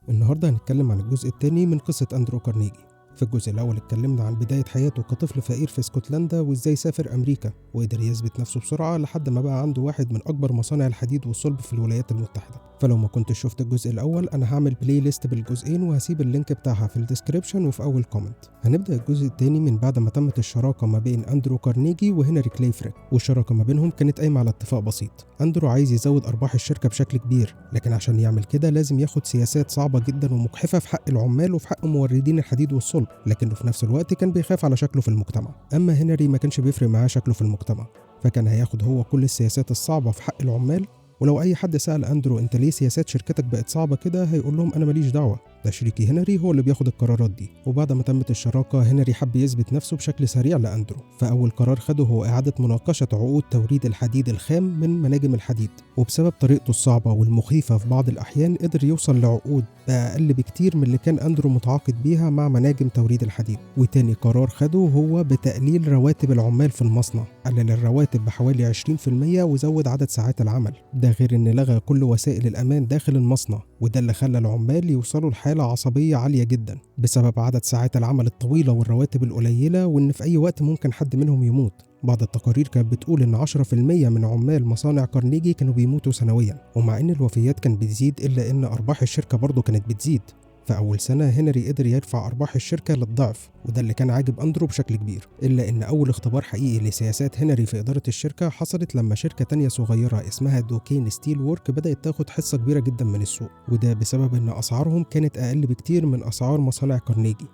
النهاردة هنتكلم عن الجزء الثاني من قصة أندرو كارنيجي. في الجزء الأول اتكلمنا عن بداية حياته كطفل فقير في اسكتلندا وإزاي سافر أمريكا وقدر يثبت نفسه بسرعة لحد ما بقى عنده واحد من أكبر مصانع الحديد والصلب في الولايات المتحدة. فلو ما كنتش شفت الجزء الأول أنا هعمل playlist بالجزئين وهسيب ال link بتاعها في ال description وفي أول comment. هنبدأ الجزء الثاني من بعد ما تمت الشراكة ما بين أندرو كارنيجي وهنري كلاي فريك، والشراكة ما بينهم كانت قايمة على اتفاق بسيط. أندرو عايز يزود أرباح الشركة بشكل كبير، لكن عشان يعمل كده لازم ياخد سياسات صعبة جدا ومجحفة في حق العمال وفي حق موردين الحديد والصلب، لكنه في نفس الوقت كان بيخاف على شكله في المجتمع. أما هنري ما كانش بيفرق معاه شكله في المجتمع، فكان هياخد هو كل السياسات الصعبة في حق العمال. ولو أي حد سأل أندرو أنت ليه سياسات شركتك بقت صعبة كده هيقول لهم أنا ماليش دعوة، ده شريكي هنري هو اللي بياخد القرارات دي. وبعد ما تمت الشراكة هنري حب يثبت نفسه بشكل سريع لأندرو، فأول قرار خده هو إعادة مناقشة عقود توريد الحديد الخام من مناجم الحديد. وبسبب طريقته الصعبة والمخيفة في بعض الأحيان قدر يوصل لعقود بأقل بكتير من اللي كان أندرو متعاقد بيها مع مناجم توريد الحديد. وتاني قرار خده هو بتقليل رواتب العمال في المصنع، قلل الرواتب بحوالي 20% وزود عدد ساعات العمل، ده غير إن لغى كل وسائل الأمان داخل المصنع، وده اللي خلى العمال يوصلوا لحالة عصبية عالية جدا بسبب عدد ساعات العمل الطويلة والرواتب القليلة، وإن في أي وقت ممكن حد منهم يموت. بعض التقارير كانت بتقول إن 10% من عمال مصانع كارنيجي كانوا بيموتوا سنويا، ومع إن الوفيات كانت بتزيد إلا إن أرباح الشركة برضه كانت بتزيد. في أول سنة هنري قدر يرفع أرباح الشركة للضعف، وده اللي كان عاجب أندرو بشكل كبير. إلا إن أول اختبار حقيقي لسياسات هنري في إدارة الشركة حصلت لما شركة تانية صغيرة اسمها دوكين ستيل وورك بدأت تاخد حصة كبيرة جدا من السوق، وده بسبب إن أسعارهم كانت أقل بكتير من أسعار مصانع كارنيجي،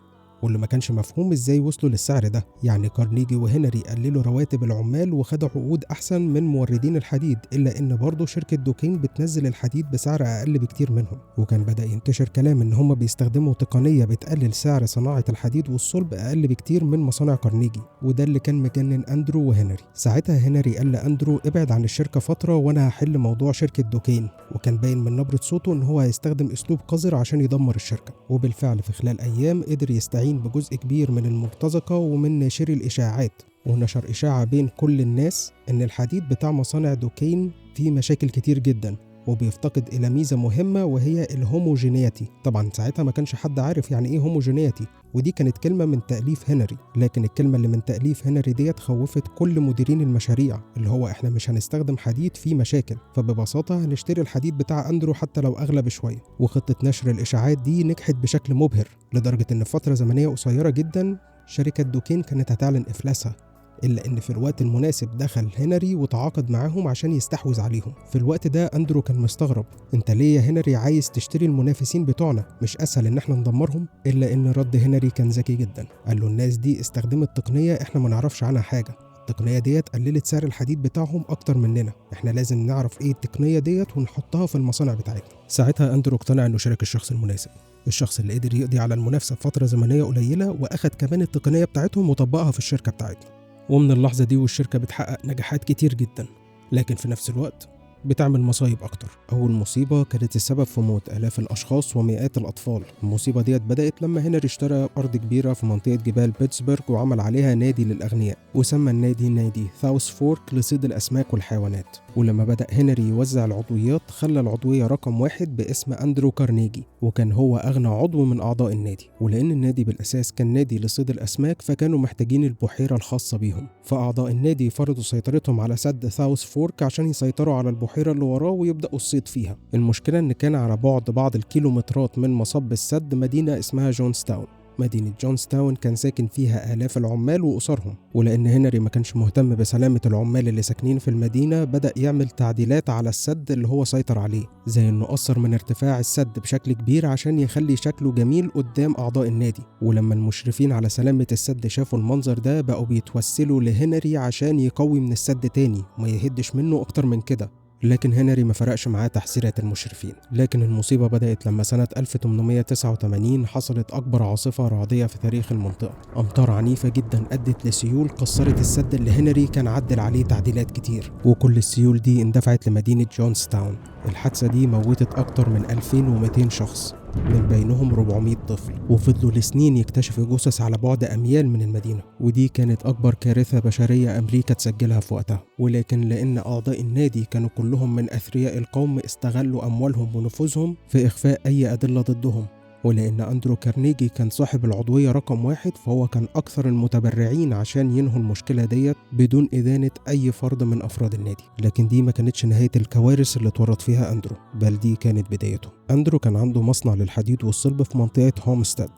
واللي ما كانش مفهوم ازاي وصلوا للسعر ده. يعني كارنيجي وهنري قللوا رواتب العمال وخدوا عقود احسن من موردين الحديد، الا ان برضه شركة دوكين بتنزل الحديد بسعر اقل بكتير منهم. وكان بدأ ينتشر كلام ان هم بيستخدموا تقنية بتقلل سعر صناعة الحديد والصلب اقل بكتير من مصانع كارنيجي، وده اللي كان مجنن اندرو وهنري. ساعتها هنري قال لاندرو ابعد عن الشركة فترة وانا هحل موضوع شركة دوكين، وكان باين من نبرة صوته ان هو هيستخدم اسلوب قذر عشان يدمر الشركة. وبالفعل في خلال ايام قدر يستعين بجزء كبير من المرتزقة ومن ناشري الإشاعات، ونشر إشاعة بين كل الناس إن الحديد بتاع مصانع دوكين فيه مشاكل كتير جدا وبيفتقد إلى ميزة مهمة وهي ال homogeneity. طبعا ساعتها ما كانش حد عارف يعني إيه homogeneity، ودي كانت كلمة من تأليف هنري، لكن الكلمة اللي من تأليف هنري ديت خوفت كل مديرين المشاريع، اللي هو إحنا مش هنستخدم حديد فيه مشاكل، فببساطة هنشتري الحديد بتاع أندرو حتى لو أغلى بشوية. وخطة نشر الإشاعات دي نجحت بشكل مبهر، لدرجة إن في فترة زمنية قصيرة جدا شركة دوكين كانت هتعلن إفلاسها، إلا إن في الوقت المناسب دخل هنري وتعاقد معاهم عشان يستحوذ عليهم. في الوقت ده أندرو كان مستغرب، أنت ليه يا هنري عايز تشتري المنافسين بتوعنا؟ مش أسهل إن إحنا ندمرهم؟ إلا إن رد هنري كان ذكي جدا، قال له الناس دي استخدمت تقنية إحنا ما نعرفش عنها حاجة، التقنية ديت قللت سعر الحديد بتاعهم أكتر مننا، إحنا لازم نعرف إيه التقنية ديت ونحطها في المصانع بتاعتنا. ساعتها أندرو اقتنع إنه شارك الشخص المناسب، الشخص اللي قدر يقضي على المنافسة في فترة زمنية قليلة وأخد كمان التقنية بتاعتهم وطبقها في الشركة بتاعتنا. ومن اللحظة دي والشركة بتحقق نجاحات كتير جدا، لكن في نفس الوقت بتعمل مصايب أكتر. أول مصيبة كانت السبب في موت آلاف الأشخاص ومئات الأطفال. المصيبة ديت بدأت لما هنري اشترى أرض كبيرة في منطقة جبال بيتسبرغ وعمل عليها نادي للأغنياء، وسمى النادي نادي ثاوس فورك لصيد الأسماك والحيوانات. ولما بدأ هنري يوزع العضويات خلى العضوية رقم 1 باسم أندرو كارنيجي، وكان هو أغنى عضو من أعضاء النادي. ولأن النادي بالأساس كان نادي لصيد الأسماك فكانوا محتاجين البحيرة الخاصة بيهم، فأعضاء النادي فرضوا سيطرتهم على سد ثاوس فورك عشان يسيطروا على البحيرة اللي وراه ويبدأوا الصيد فيها. المشكلة إن كان على بعد بعض الكيلومترات من مصب السد مدينة اسمها جونستاون. مدينة جونستاون كان ساكن فيها آلاف العمال وأسرهم، ولأن هنري ما كانش مهتم بسلامة العمال اللي ساكنين في المدينة بدأ يعمل تعديلات على السد اللي هو سيطر عليه، زي إنه قصر من ارتفاع السد بشكل كبير عشان يخلي شكله جميل قدام أعضاء النادي. ولما المشرفين على سلامة السد شافوا المنظر ده بقوا بيتوسلوا لهنري عشان يقوي من السد تاني وما يهدش منه أكتر من كده، لكن هنري ما فرقش معاه تحذيرات المشرفين. لكن المصيبة بدأت لما سنة 1889 حصلت أكبر عاصفة رعدية في تاريخ المنطقة. أمطار عنيفة جدا أدت لسيول كسرت السد اللي هنري كان عدل عليه تعديلات كتير، وكل السيول دي اندفعت لمدينة جونستاون. الحادثة دي موتت أكتر من 2200 شخص. من بينهم 400 طفل، وفضلوا لسنين يكتشفوا جثث على بعد أميال من المدينة، ودي كانت أكبر كارثة بشرية أمريكا تسجلها في وقتها. ولكن لأن أعضاء النادي كانوا كلهم من أثرياء القوم استغلوا أموالهم ونفوذهم في إخفاء أي أدلة ضدهم، ولأن أندرو كارنيجي كان صاحب العضوية رقم 1 فهو كان أكثر المتبرعين عشان ينهوا المشكلة ديت بدون إدانة أي فرد من أفراد النادي. لكن دي ما كانتش نهاية الكوارث اللي اتورط فيها أندرو، بل دي كانت بدايته. أندرو كان عنده مصنع للحديد والصلب في منطقة هومستاد.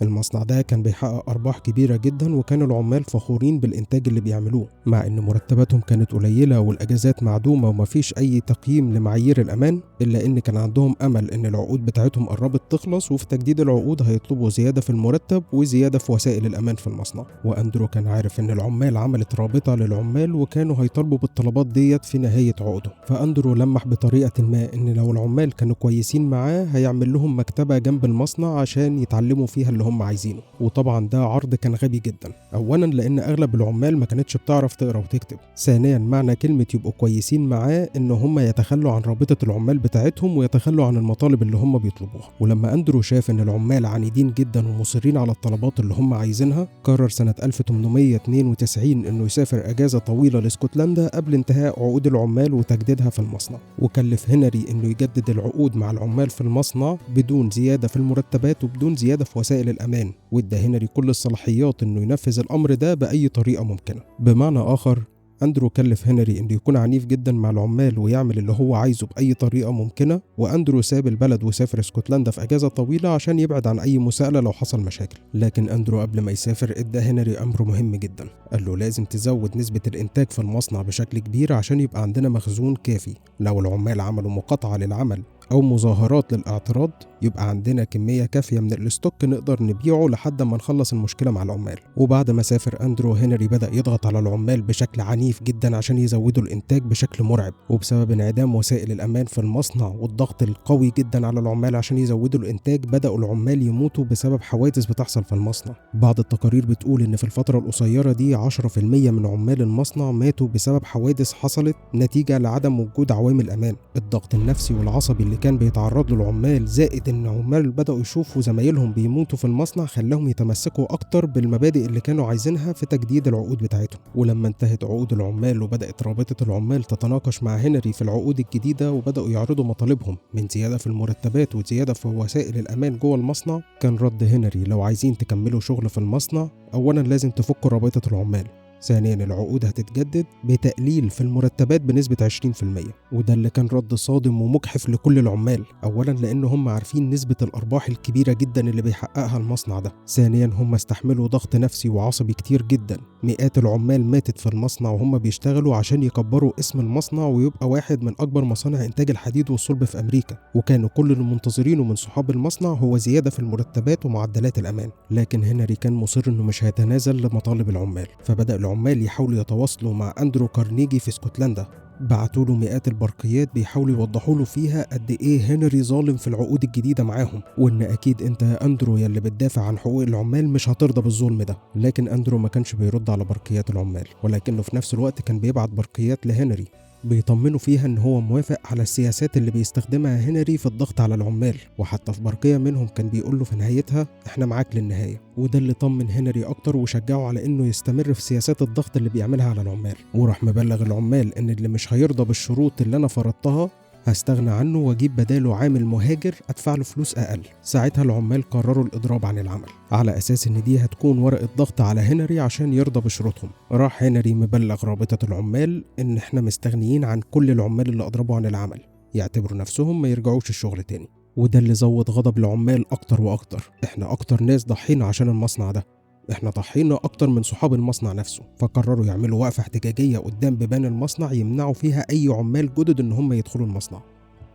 المصنع ده كان بيحقق أرباح كبيرة جدا، وكان العمال فخورين بالإنتاج اللي بيعملوه، مع إن مرتباتهم كانت قليلة والأجازات معدومة ومفيش أي تقييم لمعايير الأمان، إلا إن كان عندهم أمل إن العقود بتاعتهم قربت تخلص، وفي تجديد العقود هيطلبوا زيادة في المرتب وزيادة في وسائل الأمان في المصنع. وأندرو كان عارف إن العمال عملت رابطة للعمال وكانوا هيطالبوا بالطلبات ديت في نهاية عقودهم، فأندرو لمح بطريقة ما إن لو العمال كانوا كويسين معاه هيعمل لهم مكتبة جنب المصنع عشان يتعلموا فيها اللي هم عايزينه. وطبعا ده عرض كان غبي جدا، اولا لان اغلب العمال ما كانتش بتعرف تقرا وتكتب، ثانيا معنى كلمة يبقوا كويسين معاه ان هم يتخلوا عن رابطه العمال بتاعتهم ويتخلوا عن المطالب اللي هم بيطلبوها. ولما اندرو شاف ان العمال عنيدين جدا ومصرين على الطلبات اللي هم عايزينها، قرر سنة 1892 انه يسافر اجازه طويلة لاسكتلندا قبل انتهاء عقود العمال وتجديدها في المصنع، وكلف هنري انه يجدد العقود مع العمال في المصنع بدون زيادة في المرتبات وبدون زيادة في وسائل الأمان، وادى هنري كل الصلاحيات انه ينفذ الأمر ده بأي طريقة ممكنة. بمعنى آخر، أندرو كلف هنري انه يكون عنيف جدا مع العمال ويعمل اللي هو عايزه بأي طريقة ممكنة، وأندرو ساب البلد وسافر اسكتلندا في أجازة طويلة عشان يبعد عن أي مساءلة لو حصل مشاكل. لكن أندرو قبل ما يسافر ادى هنري أمر مهم جدا، قال له لازم تزود نسبة الإنتاج في المصنع بشكل كبير عشان يبقى عندنا مخزون كافي، لو العمال عملوا مقاطعة للعمل أو مظاهرات للاعتراض يبقى عندنا كمية كافية من ال stock نقدر نبيعه لحد ما نخلص المشكلة مع العمال. وبعد ما سافر أندرو، هنري بدأ يضغط على العمال بشكل عنيف جدا عشان يزودوا الإنتاج بشكل مرعب، وبسبب انعدام وسائل الأمان في المصنع والضغط القوي جدا على العمال عشان يزودوا الإنتاج، بدأوا العمال يموتوا بسبب حوادث بتحصل في المصنع. بعض التقارير بتقول إن في الفترة القصيرة دي 10% من عمال المصنع ماتوا بسبب حوادث حصلت نتيجة لعدم وجود عوامل أمان. الضغط النفسي والعصبي اللي كان بيتعرض له العمال، زائد ان عمال بدأوا يشوفوا زمايلهم بيموتوا في المصنع، خلاهم يتمسكوا اكتر بالمبادئ اللي كانوا عايزينها في تجديد العقود بتاعتهم. ولما انتهت عقود العمال وبدأت رابطة العمال تتناقش مع هنري في العقود الجديدة وبدأوا يعرضوا مطالبهم من زيادة في المرتبات وزيادة في وسائل الأمان جوه المصنع، كان رد هنري لو عايزين تكملوا شغل في المصنع أولا لازم تفكوا رابطة العمال، ثانيا العقود هتتجدد بتقليل في المرتبات بنسبة 20%. وده اللي كان رد صادم ومجحف لكل العمال، أولا لأن هم عارفين نسبة الأرباح الكبيرة جدا اللي بيحققها المصنع ده، ثانيا هم استحملوا ضغط نفسي وعصبي كتير جدا، مئات العمال ماتت في المصنع وهم بيشتغلوا عشان يكبروا اسم المصنع ويبقى واحد من أكبر مصانع إنتاج الحديد والصلب في أمريكا، وكانوا كل اللي منتظرينه من صحاب المصنع هو زيادة في المرتبات ومعدلات الأمان. لكن هنري كان مصر إنه مش هيتنازل لمطالب العمال، فبدأ العمال يحاولوا يتواصلوا مع أندرو كارنيجي في اسكتلندا، بعتوا له مئات البرقيات بيحاولوا يوضحوا له فيها قد ايه هنري ظالم في العقود الجديدة معاهم، وان اكيد انت يا اندرو يلي بتدافع عن حقوق العمال مش هترضى بالظلم ده. لكن اندرو ما كانش بيرد على برقيات العمال، ولكنه في نفس الوقت كان بيبعت برقيات لهنري بيطمنوا فيها ان هو موافق على السياسات اللي بيستخدمها هنري في الضغط على العمال، وحتى في برقية منهم كان بيقول له في نهايتها احنا معاك للنهاية. وده اللي طمن هنري اكتر وشجعه على انه يستمر في سياسات الضغط اللي بيعملها على العمال، وراح مبلغ العمال ان اللي مش هيرضى بالشروط اللي انا فرضتها هستغنى عنه واجيب بداله عامل مهاجر ادفع له فلوس اقل. ساعتها العمال قرروا الاضراب عن العمل على اساس ان دي هتكون ورقة ضغط على هنري عشان يرضى بشروطهم. راح هنري مبلغ رابطه العمال ان احنا مستغنيين عن كل العمال اللي اضربوا عن العمل، يعتبروا نفسهم ما يرجعوش الشغل تاني. وده اللي زود غضب العمال اكتر واكتر، احنا اكتر ناس ضحينا عشان المصنع ده، احنا ضحينا اكتر من صحاب المصنع نفسه. فقرروا يعملوا وقفة احتجاجية قدام بيبان المصنع يمنعوا فيها اي عمال جدد ان هم يدخلوا المصنع.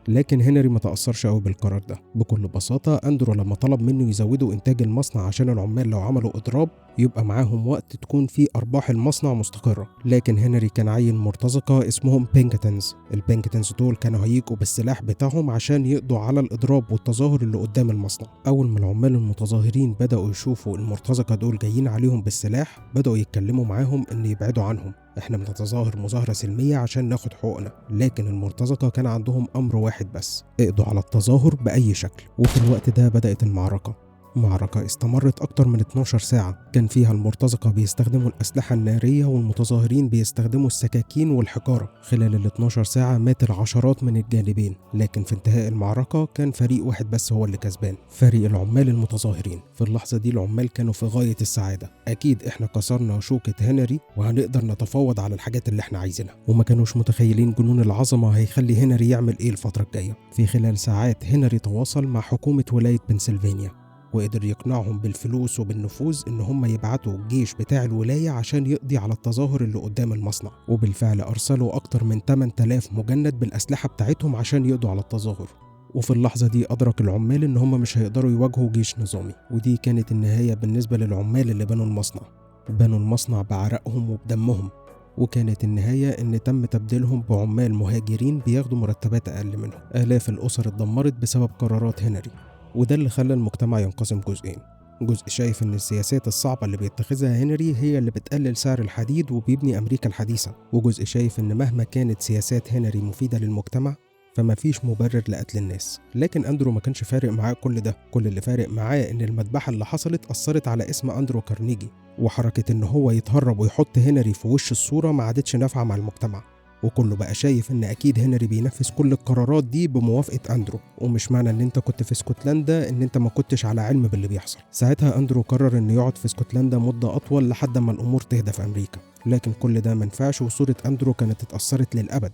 لكن هنري ما تأثرش قوي بالقرار ده، بكل بساطة أندرو لما طلب منه يزودوا إنتاج المصنع عشان العمال لو عملوا إضراب يبقى معاهم وقت تكون فيه أرباح المصنع مستقرة. لكن هنري كان عين مرتزقة اسمهم بينكتنز، البينكتنز دول كانوا هيجوا بالسلاح بتاعهم عشان يقضوا على الإضراب والتظاهر اللي قدام المصنع. أول ما العمال المتظاهرين بدأوا يشوفوا المرتزقة دول جايين عليهم بالسلاح بدأوا يتكلموا معاهم إن يبعدوا عنهم. احنا بنتظاهر مظاهرة سلمية عشان ناخد حقوقنا. لكن المرتزقة كان عندهم أمر واحد بس، اقضوا على التظاهر بأي شكل. وفي الوقت ده بدأت المعركة، معركة استمرت أكتر من 12 ساعة، كان فيها المرتزقة بيستخدموا الأسلحة النارية والمتظاهرين بيستخدموا السكاكين والحجارة. خلال ال 12 ساعة مات العشرات من الجانبين، لكن في انتهاء المعركة كان فريق واحد بس هو اللي كسبان، فريق العمال المتظاهرين. في اللحظة دي العمال كانوا في غاية السعادة، أكيد إحنا كسرنا شوكة هنري وهنقدر نتفاوض على الحاجات اللي إحنا عايزينها. وما كانوش متخيلين جنون العظمة هيخلي هنري يعمل إيه الفترة الجاية. في خلال ساعات هنري تواصل مع حكومة ولاية بنسلفانيا وقدر يقنعهم بالفلوس وبالنفوذ إن هم يبعتوا الجيش بتاع الولاية عشان يقضي على التظاهر اللي قدام المصنع. وبالفعل أرسلوا أكتر من 8000 مجند بالأسلحة بتاعتهم عشان يقضوا على التظاهر. وفي اللحظة دي أدرك العمال إن هم مش هيقدروا يواجهوا جيش نظامي، ودي كانت النهاية بالنسبة للعمال اللي بنوا المصنع. بنوا المصنع بعرقهم وبدمهم، وكانت النهاية إن تم تبديلهم بعمال مهاجرين بياخدوا مرتبات أقل منهم. آلاف الأسر اتدمرت بسبب قرارات هنري، وده اللي خلى المجتمع ينقسم جزئين، جزء شايف إن السياسات الصعبة اللي بيتخذها هنري هي اللي بتقلل سعر الحديد وبيبني أمريكا الحديثة، وجزء شايف إن مهما كانت سياسات هنري مفيدة للمجتمع فما فيش مبرر لقتل الناس. لكن أندرو ما كانش فارق معاه كل ده، كل اللي فارق معاه إن المذبحة اللي حصلت أثرت على اسم أندرو كارنيجي، وحركة إن هو يتهرب ويحط هنري في وش الصورة ما عادتش نافعة مع المجتمع، وكله بقى شايف ان اكيد هنري بينفذ كل القرارات دي بموافقة اندرو، ومش معنى ان انت كنت في اسكتلندا ان انت ما كنتش على علم باللي بيحصل. ساعتها اندرو قرر انه يقعد في اسكتلندا مدة اطول لحد ما الامور تهدى في امريكا، لكن كل ده منفعش، وصورة اندرو كانت اتأثرت للابد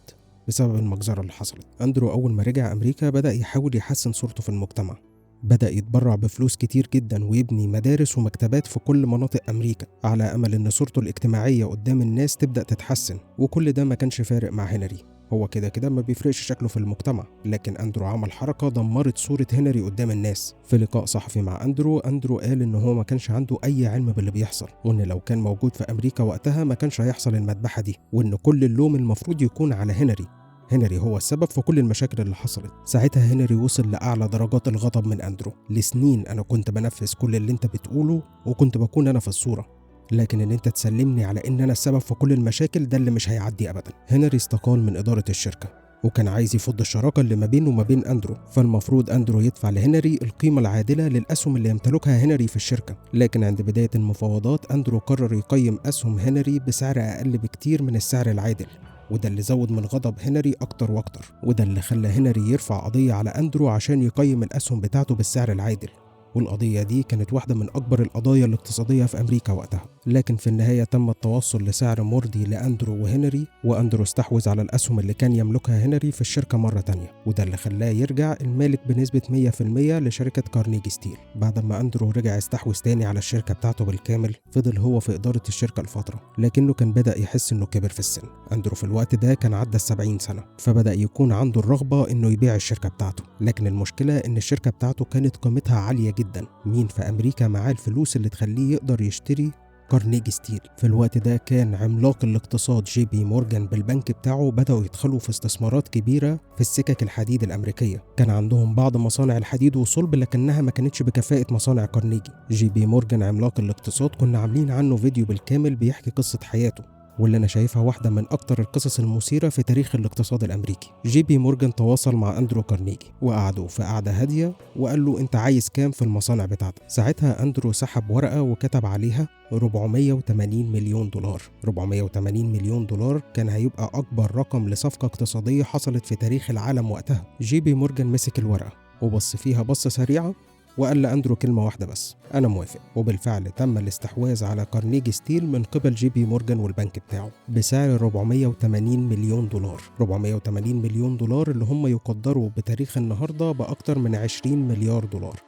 بسبب المجزرة اللي حصلت. اندرو اول ما رجع امريكا بدأ يحاول يحسن صورته في المجتمع، بدأ يتبرع بفلوس كتير جدا ويبني مدارس ومكتبات في كل مناطق أمريكا على أمل إن صورته الاجتماعية قدام الناس تبدأ تتحسن. وكل ده ما كانش فارق مع هنري، هو كده كده ما بيفرقش شكله في المجتمع. لكن أندرو عمل حركة دمرت صورة هنري قدام الناس. في لقاء صحفي مع أندرو، أندرو قال إن هو ما كانش عنده أي علم باللي بيحصل، وإن لو كان موجود في أمريكا وقتها ما كانش هيحصل المذبحة دي، وإن كل اللوم المفروض يكون على هنري، هنري هو السبب في كل المشاكل اللي حصلت. ساعتها هنري وصل لأعلى درجات الغضب من أندرو. لسنين أنا كنت بنفذ كل اللي أنت بتقوله وكنت بكون أنا في الصورة، لكن إن أنت تسلمني على إن أنا السبب في كل المشاكل ده اللي مش هيعدي أبدا. هنري استقال من إدارة الشركة وكان عايز يفض الشراكة اللي ما بينه وما بين أندرو، فالمفروض أندرو يدفع لهنري القيمة العادلة للأسهم اللي يمتلكها هنري في الشركة. لكن عند بداية المفاوضات أندرو قرر يقيم أسهم هنري بسعر أقل بكتير من السعر العادل، وده اللي زود من غضب هنري أكتر وأكتر، وده اللي خلى هنري يرفع قضية على أندرو عشان يقيم الأسهم بتاعته بالسعر العادل. والقضية دي كانت واحدة من أكبر القضايا الاقتصادية في أمريكا وقتها. لكن في النهاية تم التوصل لسعر مرضي لأندرو وهنري، وأندرو استحوذ على الأسهم اللي كان يملكها هنري في الشركة مرة تانية، وده اللي خلاه يرجع المالك بنسبة 100% لشركة كارنيجي ستيل. بعد ما أندرو رجع استحوذ تاني على الشركة بتاعته بالكامل، فضل هو في إدارة الشركة لفترة، لكنه كان بدأ يحس إنه كبر في السن. أندرو في الوقت ده كان عدى 70 سنة، فبدأ يكون عنده الرغبة إنه يبيع الشركة بتاعته. لكن المشكلة إن الشركة بتاعته كانت قيمتها عالية جدا، مين في أمريكا معاه الفلوس اللي تخليه يقدر يشتري كارنيجي ستيل؟ في الوقت ده كان عملاق الاقتصاد جي بي مورجان بالبنك بتاعه بدأوا يدخلوا في استثمارات كبيرة في السكك الحديد الأمريكية. كان عندهم بعض مصانع الحديد والصلب لكنها ما كانتش بكفاءة مصانع كارنيجي. جي بي مورجان عملاق الاقتصاد كنا عاملين عنه فيديو بالكامل بيحكي قصة حياته، واللي أنا شايفها واحدة من أكتر القصص المثيرة في تاريخ الاقتصاد الأمريكي. جي بي مورجان تواصل مع أندرو كارنيجي وقعدوا في قعدة هادية وقال له أنت عايز كام في المصانع بتاعتك؟ ساعتها أندرو سحب ورقة وكتب عليها 480 مليون دولار. 480 مليون دولار كان هيبقى أكبر رقم لصفقة اقتصادية حصلت في تاريخ العالم وقتها. جي بي مورجان مسك الورقة وبص فيها بصة سريعة وقال لأندرو كلمة واحدة بس: أنا موافق. وبالفعل تم الاستحواذ على كارنيجي ستيل من قبل جي بي مورجان والبنك بتاعه بسعر 480 مليون دولار. 480 مليون دولار اللي هم يقدروا بتاريخ النهاردة بأكتر من 20 مليار دولار.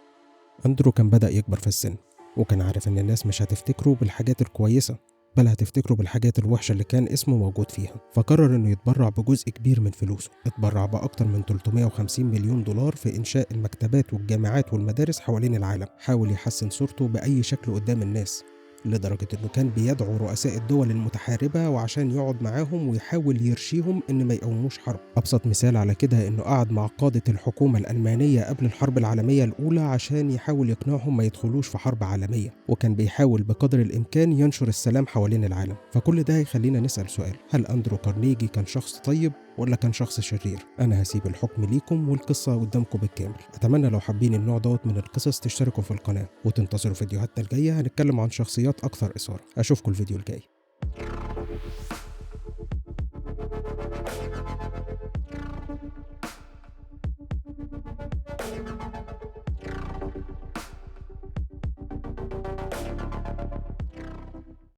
أندرو كان بدأ يكبر في السن، وكان عارف إن الناس مش هتفتكره بالحاجات الكويسة، بل هتفتكره بالحاجات الوحشة اللي كان اسمه موجود فيها. فقرر انه يتبرع بجزء كبير من فلوسه. اتبرع بأكتر من 350 مليون دولار في إنشاء المكتبات والجامعات والمدارس حوالين العالم. حاول يحسن صورته بأي شكل قدام الناس، لدرجة إنه كان بيدعو رؤساء الدول المتحاربة وعشان يقعد معاهم ويحاول يرشيهم إن ما يقوموش حرب. أبسط مثال على كده إنه قعد مع قادة الحكومة الألمانية قبل الحرب العالمية الأولى عشان يحاول يقنعهم ما يدخلوش في حرب عالمية، وكان بيحاول بقدر الإمكان ينشر السلام حوالين العالم. فكل ده يخلينا نسأل سؤال: هل أندرو كارنيجي كان شخص طيب ولا كان شخص شرير؟ أنا هسيب الحكم ليكم والقصة قدامكم بالكامل. أتمنى لو حابين النوع دوت من القصص تشتركوا في القناة وتنتظروا فيديوهاتنا الجاية، هنتكلم عن شخصيات أكثر إثارة. أشوفكم الفيديو الجاي.